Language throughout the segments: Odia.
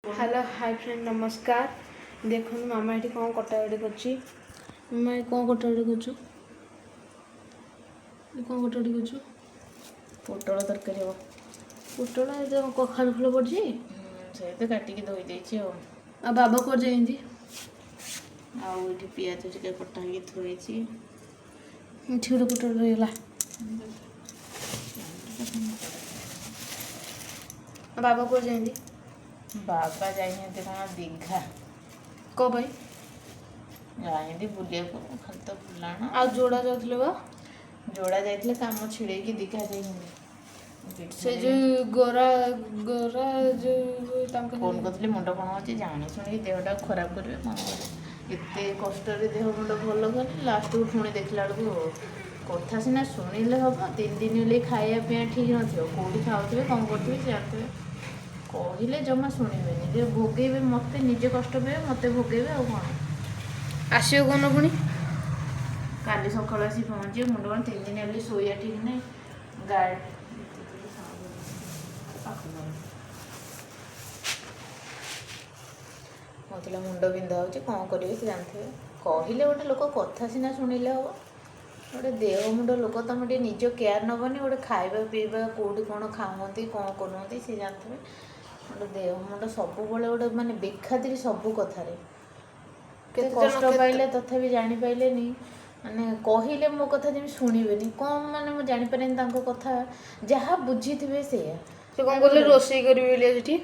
ହ୍ୟାଲୋ, ହାଇ ଫ୍ରେଣ୍ଡ, ନମସ୍କାର। ଦେଖନ୍ତୁ, ମାମା ଏଠି କ'ଣ କଟାକଟି କରୁଛି। ମାମା, ଏ କ'ଣ କଟାକଟି କରୁଛୁ? ଏ କ'ଣ କଟାକଟି କରୁଛୁ? ପୋଟଳ ତରକାରୀ ହବ। ପୋଟଳ? ଏ ଯେଉଁ କଖାରୁ ଫୁଲ ପଡ଼ିଛି? ସେଇ ତ କାଟିକି ଧୋଇ ଦେଇଛି ଆଉ। ଆଉ ବାବା କୁଆଡ଼େ ଯାଇଛନ୍ତି? ଆଉ ଏଠି ପିଆଜ ଟିକେ କଟା ହେଇକି ଥୋଇଛି। ଏଠି ଗୋଟେ ପୋଟଳ ରହିଗଲା। ଆଉ ବାବା କୁଆଡ଼େ ଯାଇଛନ୍ତି? ବାବା ଯାଇଛନ୍ତି କ'ଣ ଦୀଘା। କ'ଣ ପାଇଁ? ଯାଇଛନ୍ତି ବୁଲିବାକୁ, ଖାଲି ତ ବୁଲାଣ। ଆଉ ଯୋଡ଼ା ଯାଉଥିଲେ ବା? ଯୋଡ଼ା ଯାଇଥିଲେ, କାମ ଛିଡ଼େଇକି ଦୀଘା ଯାଇଛନ୍ତି। ସେ ଯେଉଁ ଗୋରା ଗୋରା ଯେଉଁ ତାଙ୍କ ଫୋନ୍ କରିଥିଲି, ମୁଣ୍ଡ କ'ଣ ହେଉଛି। ଜାଣି ଶୁଣିକି ଦେହଟା ଖରାପ କରିବେ, କ'ଣ କରିବେ? ଏତେ କଷ୍ଟରେ ଦେହ ମୁଣ୍ଡ ଭଲ କଲେ, ଲାଷ୍ଟକୁ ପୁଣି ଦେଖିଲା ବେଳକୁ। କଥା ସିନା ଶୁଣିଲେ ହବ। 3 ଦିନ ହେଲେ ଖାଇବା ପିଇବା ଠିକ୍ ନଥିବ, କେଉଁଠି ଖାଉଥିବେ, କ'ଣ କରୁଥିବେ ସେ ଜାଣିଥିବେ। କହିଲେ ଜମା ଶୁଣିବେନି ଯେ, ଭୋଗେଇବେ ମୋତେ। ନିଜେ କଷ୍ଟ ପାଇବେ, ମୋତେ ଭୋଗେଇବେ, ଆଉ କ'ଣ? ଆସିବ କ'ଣ ପୁଣି? କାଲି ସକାଳୁ ଆସି ପହଞ୍ଚିବ। ମୁଣ୍ଡ କ'ଣ, 3 ଦିନ ହେଲେ ଶୋଇବା ଠିକ୍ ନାହିଁ। ଗାଡ଼ି କହୁଥିଲା ମୁଣ୍ଡ ବିନ୍ଧା ହେଉଛି, କ'ଣ କରିବେ ସେ ଜାଣିଥିବେ। କହିଲେ ଗୋଟେ ଲୋକ କଥା ସିନା ଶୁଣିଲେ ହେବ। ଗୋଟେ ଦେହ ମୁଣ୍ଡ ଲୋକ, ତମେ ଟିକେ ନିଜ କେୟାର ନେବନି? ଗୋଟେ ଖାଇବା ପିଇବା, କେଉଁଠି କ'ଣ ଖାଉନ୍ତି, କ'ଣ କରୁଛନ୍ତି, ସେ ଜାଣିଥିବେ। ଗୋଟେ ଦେହ ମୁଣ୍ଡ ସବୁବେଳେ ଗୋଟେ ମାନେ ବେଖାତିରି ସବୁ କଥାରେ। କେତେ କେତେ କଷ୍ଟ ଜଣ ପାଇଲେ, ତଥାପି ଜାଣିପାଇଲେନି। ମାନେ କହିଲେ ମୋ କଥା ଯେମିତି ଶୁଣିବେନି କ'ଣ, ମାନେ ମୁଁ ଜାଣିପାରେନି ତାଙ୍କ କଥା। ଯାହା ବୁଝିଥିବେ ସେଇଆ। ସେ କ'ଣ କଲେ, ରୋଷେଇ କରିବେ ବୋଲି ସେଠି?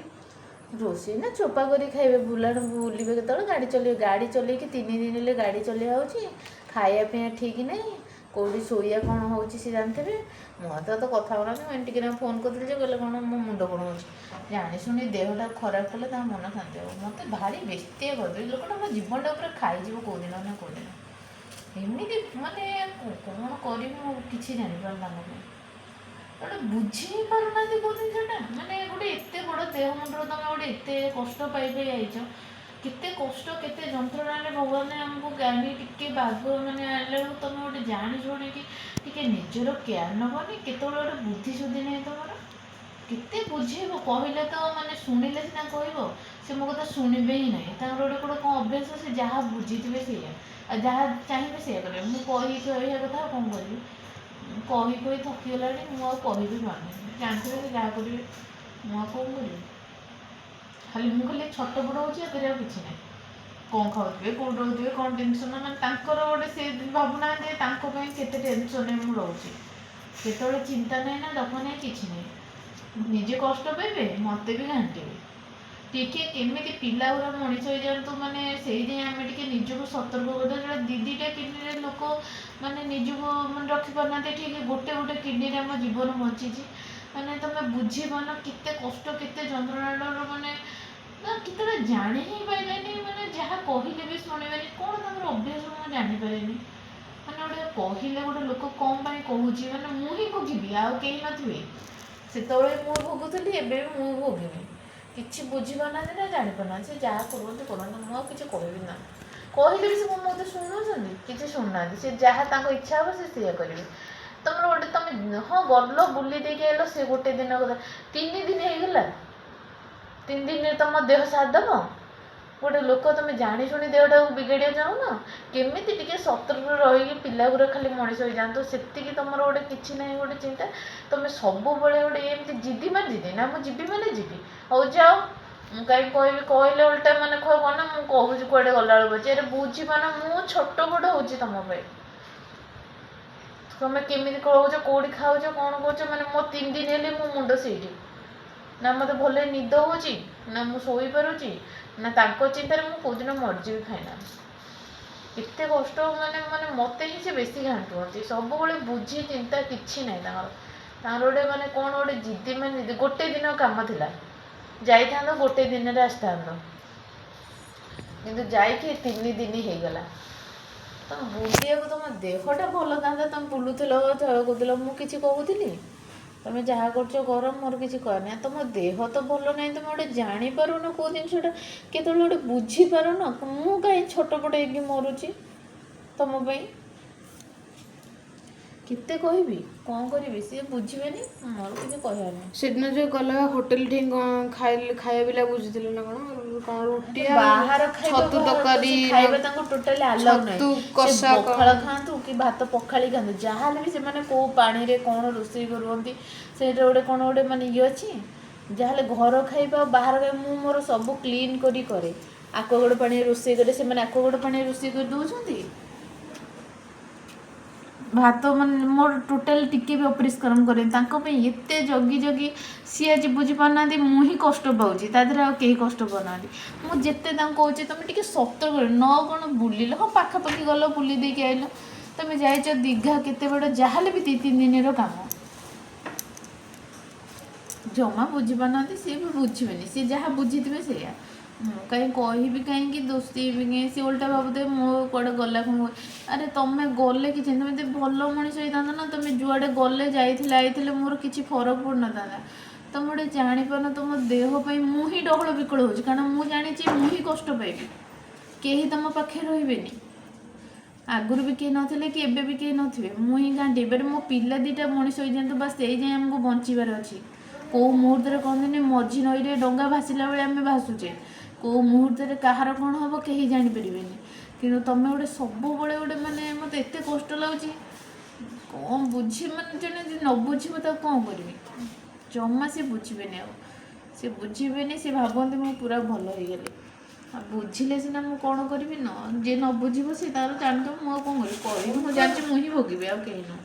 ରୋଷେଇ ନା ଚୋପା କରି ଖାଇବେ। ବୁଲାଣ ବୁଲିବେ କେତେବେଳେ, ଗାଡ଼ି ଚଲେଇବେ? ଗାଡ଼ି ଚଲେଇକି 3 ଦିନ ହେଲେ ଗାଡ଼ି ଚଲେଇବା ହେଉଛି, ଖାଇବା ପିଇବା ଠିକ୍ ନାହିଁ, କେଉଁଠି ଶୋଇବା କ'ଣ ହେଉଛି ସେ ଜାଣିଥିବେ। ମୋତେ ତ କଥା ହେଉନାହାନ୍ତି। ମୁଁ ଏମିତି ଟିକେ ଫୋନ୍ କରିଥିଲି ଯେ, କହିଲେ କ'ଣ ମୋ ମୁଣ୍ଡ କ'ଣ ହେଉଛି। ଜାଣି ଶୁଣି ଦେହଟା ଖରାପ କଲେ ତାଙ୍କ ମନ ଶାନ୍ତି ହେବ। ମୋତେ ଭାରି ବେସ୍ତିଆ କରିଦେବେ ଲୋକଟା। ମୋ ଜୀବନଟା ଉପରେ ଖାଇଯିବ କେଉଁ ଦିନ ନା କେଉଁ ଦିନ। ଏମିତି ମାନେ କ'ଣ କରିବି ମୁଁ କିଛି ଜାଣିପାରୁନି ତାଙ୍କ ପାଇଁ। ଗୋଟେ ବୁଝି ହିଁ ପାରୁନାହାନ୍ତି କେଉଁ ଜିନିଷଟା। ମାନେ ଗୋଟେ ଏତେ ବଡ଼ ଦେହ ମୁଣ୍ଡର ତମେ ଗୋଟେ ଏତେ କଷ୍ଟ ପାଇ ପାଇ ଆଇଛ, କେତେ କଷ୍ଟ, କେତେ ଯନ୍ତ୍ରଣାରେ ଭଗବାନ ଆମକୁ ଜ୍ଞାନୀ ଟିକେ ବାଗ ମାନେ ଆଣିଲା ବେଳକୁ ତମେ ଗୋଟେ ଜାଣି ଶୁଣିକି ଟିକେ ନିଜର କେୟାର ନେବନି? କେତେବେଳେ ଗୋଟେ ବୁଦ୍ଧି ସୁଦ୍ଧି ନାହିଁ ତମର। କେତେ ବୁଝେଇବ? କହିଲେ ତ ମାନେ ଶୁଣିଲେ ସିନା କହିବ। ସେ ମୋ କଥା ଶୁଣିବେ ହିଁ ନାହିଁ। ତାଙ୍କର ଗୋଟେ ଗୋଟେ କ'ଣ ଅଭ୍ୟାସ, ସେ ଯାହା ବୁଝିଥିବେ ସେଇଆ, ଆଉ ଯାହା ଚାହିଁବେ ସେଇଆ କରିବେ। ମୁଁ କହି କହିବା କଥା, ଆଉ କ'ଣ କରିବି? ମୁଁ କହି କହି ଥକିଗଲାଣି। ମୁଁ ଆଉ କହିବି ପାରୁନି। ଜାଣିଥିବେ ସେ ଯାହା କରିବେ, ମୁଁ ଆଉ କ'ଣ କରିବି? ଖାଲି ମୁଁ ଖାଲି ଛଟପଟ ହେଉଛି, ଏଥିରେ ଆଉ କିଛି ନାହିଁ। କ'ଣ ଖାଉଥିବେ, କେଉଁଠି ରହୁଥିବେ, କ'ଣ ଟେନସନ୍, ମାନେ ତାଙ୍କର ଗୋଟେ ସେ ଭାବୁନାହାନ୍ତି ତାଙ୍କ ପାଇଁ କେତେ ଟେନସନ୍ରେ ମୁଁ ରହୁଛି। କେତେବେଳେ ଚିନ୍ତା ନାହିଁ ନା ଦଫା ନାହିଁ, କିଛି ନାହିଁ। ନିଜେ କଷ୍ଟ ପାଇବେ, ମୋତେ ବି ଘାଣ୍ଟିବେ। ଟିକେ କେମିତି ପିଲା ଗୁଡ଼ା ମଣିଷ ହେଇଯାଆନ୍ତୁ, ମାନେ ସେଇ ଯାଏଁ ଆମେ ଟିକେ ନିଜକୁ ସତର୍କ କରିଦେବା। ଯେଉଁଟା 2 2ଟା କିଡ଼ନୀରେ ଲୋକ ମାନେ ନିଜକୁ ମାନେ ରଖିପାରୁନାହାନ୍ତି ଠିକ୍, ଗୋଟେ ଗୋଟେ କିଡ଼ନୀରେ ଆମ ଜୀବନ ବଞ୍ଚିଛି। ମାନେ ତମେ ବୁଝିପାରୁନ କେତେ କଷ୍ଟ, କେତେ ଯନ୍ତ୍ରଣାର, ମାନେ ନା କେତେବେଳେ ଜାଣି ହିଁ ପାଇଲେନି। ମାନେ ଯାହା କହିଲେ ବି ଶୁଣିବେନି। କ'ଣ ତାଙ୍କର ଅଭ୍ୟାସ ମୁଁ ଜାଣିପାରେନି। ମାନେ ଗୋଟେ କହିଲେ ଗୋଟେ ଲୋକ କ'ଣ ପାଇଁ କହୁଛି, ମାନେ ମୁଁ ହିଁ ଭୋଗିବି, ଆଉ କେହି ନଥିବେ। ସେତେବେଳେ ମୁଁ ଭୋଗୁଥିଲି, ଏବେ ବି ମୁଁ ଭୋଗିବି। କିଛି ବୁଝିପାରୁନାହାନ୍ତି ନା ଜାଣିପାରୁନାହାନ୍ତି। ସେ ଯାହା କରନ୍ତୁ କରନ୍ତୁ, ମୁଁ ଆଉ କିଛି କହିବି ନା। କହିଲେ ବି ସେ କ'ଣ ମୋତେ ଶୁଣୁଛନ୍ତି? କିଛି ଶୁଣୁନାହାନ୍ତି। ସେ ଯାହା ତାଙ୍କ ଇଚ୍ଛା ହେବ ସେ ସେଇଆ କରିବେ। ତମର ଗୋଟେ ତମେ ହଁ ଗଲ, ବୁଲି ଦେଇକି ଆଇଲ, ସେ ଗୋଟେ ଦିନ କଥା। 3 ଦିନ ହେଇଗଲା। 3 ଦିନରେ ତମ ଦେହ ସାଥ ଦେବ? ଗୋଟେ ଲୋକ ତମେ ଜାଣି ଶୁଣି ଦେହଟାକୁ ବିଗାଡ଼ିବାକୁ ଚାହୁଁନ। କେମିତି ଟିକେ ସତର୍କ ରହିକି ପିଲା ଗୁଡ଼ା ଖାଲି ମଣିଷ ହେଇଯାଆନ୍ତୁ, ସେତିକି ତମର ଗୋଟେ କିଛି ନାହିଁ ଗୋଟେ ଚିନ୍ତା। ତମେ ସବୁବେଳେ ଗୋଟେ ଏମିତି ଜିଦି, ମାନେ ଜିଦି ନା, ମୁଁ ଯିବି ମାନେ ଯିବି। ହଉ ଯାଅ, ମୁଁ କାହିଁ କହିବି? କହିଲେ ଓଲଟା ମାନେ କୁହ କ'ଣ ନା ମୁଁ କହୁଛି କୁଆଡ଼େ ଗଲାବେଳକୁ ଅଛି। ଆରେ ବୁଝିପାରୁନ, ମୁଁ ଛୋଟ ବଡ଼ ହେଉଛି ତମ ପାଇଁ। ତମେ କେମିତି କହୁଛ, କେଉଁଠି ଖାଉଛ, କ'ଣ କରୁଛ? ମାନେ ମୋ 3 ଦିନ ହେଲେ ମୋ ମୁଣ୍ଡ ସେଇଠି ନା। ମୋତେ ଭଲ ନିଦ ହେଉଛି ନା, ମୁଁ ଶୋଇପାରୁଛି ନା। ତାଙ୍କ ଚିନ୍ତାରେ ମୁଁ କେଉଁଦିନ ମରିଯିବି ଫାଇନାଲ୍। କେତେ କଷ୍ଟ, ମାନେ ମାନେ ମୋତେ ହିଁ ସେ ବେଶୀ ଘାଣ୍ଟୁଛନ୍ତି ସବୁବେଳେ। ବୁଝି ଚିନ୍ତା କିଛି ନାହିଁ ତାଙ୍କର। ତାଙ୍କର ଗୋଟେ ମାନେ କ'ଣ ଗୋଟେ ଜିଦି, ମାନେ ଜିଦି। ଗୋଟେ ଦିନ କାମ ଥିଲା, ଯାଇଥାନ୍ତ, ଗୋଟେ ଦିନରେ ଆସିଥାନ୍ତ, କିନ୍ତୁ ଯାଇକି 3 ଦିନ ହେଇଗଲା। ତମେ ବୁଲିବାକୁ ତମ ଦେହଟା ଭଲ ଥାନ୍ତା, ତମେ ବୁଲୁଥିଲ, କହୁଥିଲ, ମୁଁ କିଛି କହୁଥିଲି? ତମେ ଯାହା କରୁଛ କର, ମୋର କିଛି କହ ନାହିଁ। ତମ ଦେହ ତ ଭଲ ନାହିଁ, ତମେ ଗୋଟେ ଜାଣିପାରୁନ କେଉଁ ଜିନିଷଟା, କେତେବେଳେ ଗୋଟେ ବୁଝିପାରୁନ। ମୁଁ କାହିଁ ଛଟପଟ ହେଇକି ମରୁଛି ତମ ପାଇଁ? କେତେ କହିବି, କ'ଣ କରିବି, ସିଏ ବୁଝିବେନି, ମୋର କିଛି କହିବାର ନାହିଁ। ସେଦିନ ଯୋଉ ଗଲା ହୋଟେଲ ଠି କ'ଣ ଖାଇଲେ, ଖାଇବା ପିଲା ବୁଝୁଥିଲେ ନା କ'ଣ, କ'ଣ ରୁଟି ଆଉ ବାହାର ଖାଇବା, ଛତୁ ତରକାରୀ, ଖାଇବା ତାଙ୍କୁ ଟୋଟାଲି ଆଲାଉ ନାହିଁ। ଛତୁ ସେ କଷା ପଖାଳ ଖାଆନ୍ତୁ କି ଭାତ ପଖାଳି ଖାଆନ୍ତୁ, ଯାହାହେଲେ ବି ସେମାନେ କେଉଁ ପାଣିରେ କ'ଣ ରୋଷେଇ କରୁଛନ୍ତି, ସେଇଟା ଗୋଟେ କ'ଣ ଗୋଟେ ମାନେ ଇଏ ଅଛି। ଯାହାହେଲେ ଘର ଖାଇବା ଆଉ ବାହାର ଖାଇବା, ମୁଁ ମୋର ସବୁ କ୍ଲିନ୍ କରି କରେ, ଆକ୍ୱାଗାର୍ଡ଼ ପାଣିରେ ରୋଷେଇ କରେ, ସେମାନେ ଆକ୍ୱାଗାର୍ଡ଼ ପାଣିରେ ରୋଷେଇ କରି ଦେଉଛନ୍ତି। ଭାତ ମାନେ ମୋର ଟୋଟାଲି ଟିକେ ବି ଅପରିଷ୍କାର ମୁଁ କରେନି। ତାଙ୍କ ପାଇଁ ଏତେ ଜଗି ଜଗି, ସିଏ ଆଜି ବୁଝିପାରୁନାହାନ୍ତି, ମୁଁ ହିଁ କଷ୍ଟ ପାଉଛି ତା ଦେହରେ, ଆଉ କେହି କଷ୍ଟ ପାଉନାହାନ୍ତି। ମୁଁ ଯେତେ ତାଙ୍କୁ କହୁଛି ତୁମେ ଟିକେ ସତର୍କ, ନ କ'ଣ ବୁଲିଲ, ହଁ ପାଖାପାଖି ଗଲ ବୁଲି ଦେଇକି ଆଇଲ, ତୁମେ ଯାଇଛ ଦୀଘା କେତେ ବଡ଼, ଯାହାହେଲେ ବି 2-3 ଦିନର କାମ। ଜମା ବୁଝିପାରୁନାହାନ୍ତି, ସିଏ ବି ବୁଝିବେନି, ସିଏ ଯାହା ବୁଝିଥିବେ ସେଇଆ। ମୁଁ କାହିଁ କହିବି, କାହିଁକି ଦୋଷୀ ହେବି କାହିଁ? ସିଏ ଓଲଟା ଭାବୁଥିବେ ମୁଁ କୁଆଡ଼େ ଗଲା କ'ଣ। ଆରେ ତମେ ଗଲେ କିଛି ନାହିଁ, ତମେ ଯଦି ଭଲ ମଣିଷ ହେଇଥାନ୍ତ ନା, ତମେ ଯୁଆଡ଼େ ଗଲେ ଯାଇଥିଲେ ଆଇଥିଲେ ମୋର କିଛି ଫରକ ପଡ଼ିନଥାନ୍ତା। ତମେ ଗୋଟେ ଜାଣିପାରୁନ, ତମ ଦେହ ପାଇଁ ମୁଁ ହିଁ ଡହଳ ବିକଳ ହେଉଛି, କାରଣ ମୁଁ ଜାଣିଛି ମୁଁ ହିଁ କଷ୍ଟ ପାଇବି, କେହି ତମ ପାଖରେ ରହିବେନି। ଆଗରୁ ବି କେହି ନଥିଲେ କି ଏବେ ବି କେହି ନଥିବେ, ମୁଁ ହିଁ ଘାଣ୍ଟି। ଏବାରେ ମୋ ପିଲା ଦୁଇଟା ମଣିଷ ହେଇଯାଆନ୍ତୁ, ବାସ୍ ସେଇ ଯାଏଁ ଆମକୁ ବଞ୍ଚିବାର ଅଛି। କେଉଁ ମୁହୂର୍ତ୍ତରେ କହନ୍ତିନି ମଝି ନଈରେ ଡଙ୍ଗା ଭାସିଲା ବେଳେ ଆମେ ଭାସୁଛେ, କେଉଁ ମୁହୂର୍ତ୍ତରେ କାହାର କ'ଣ ହେବ କେହି ଜାଣିପାରିବେନି। କିନ୍ତୁ ତମେ ଗୋଟେ ସବୁବେଳେ ଗୋଟେ ମାନେ ମୋତେ ଏତେ କଷ୍ଟ ଲାଗୁଛି, କ'ଣ ବୁଝି ମାନେ ଜଣେ ଯଦି ନ ବୁଝିବ ତାକୁ କ'ଣ କରିବି? ଜମା ସେ ବୁଝିବେନି, ଆଉ ସେ ବୁଝିବେନି। ସେ ଭାବନ୍ତି ମୁଁ ପୁରା ଭଲ ହେଇଗଲି, ଆଉ ବୁଝିଲେ ସିନା ମୁଁ କ'ଣ କରିବି। ନ ଯିଏ ନ ବୁଝିବ ସେ ତାର ଜାଣିଥିବ, ମୁଁ ଆଉ କ'ଣ କରିବି? କହିବି ମୁଁ ଜାଣିଛି ମୁଁ ହିଁ ଭୋଗିବି, ଆଉ କେହି ନୁହଁ।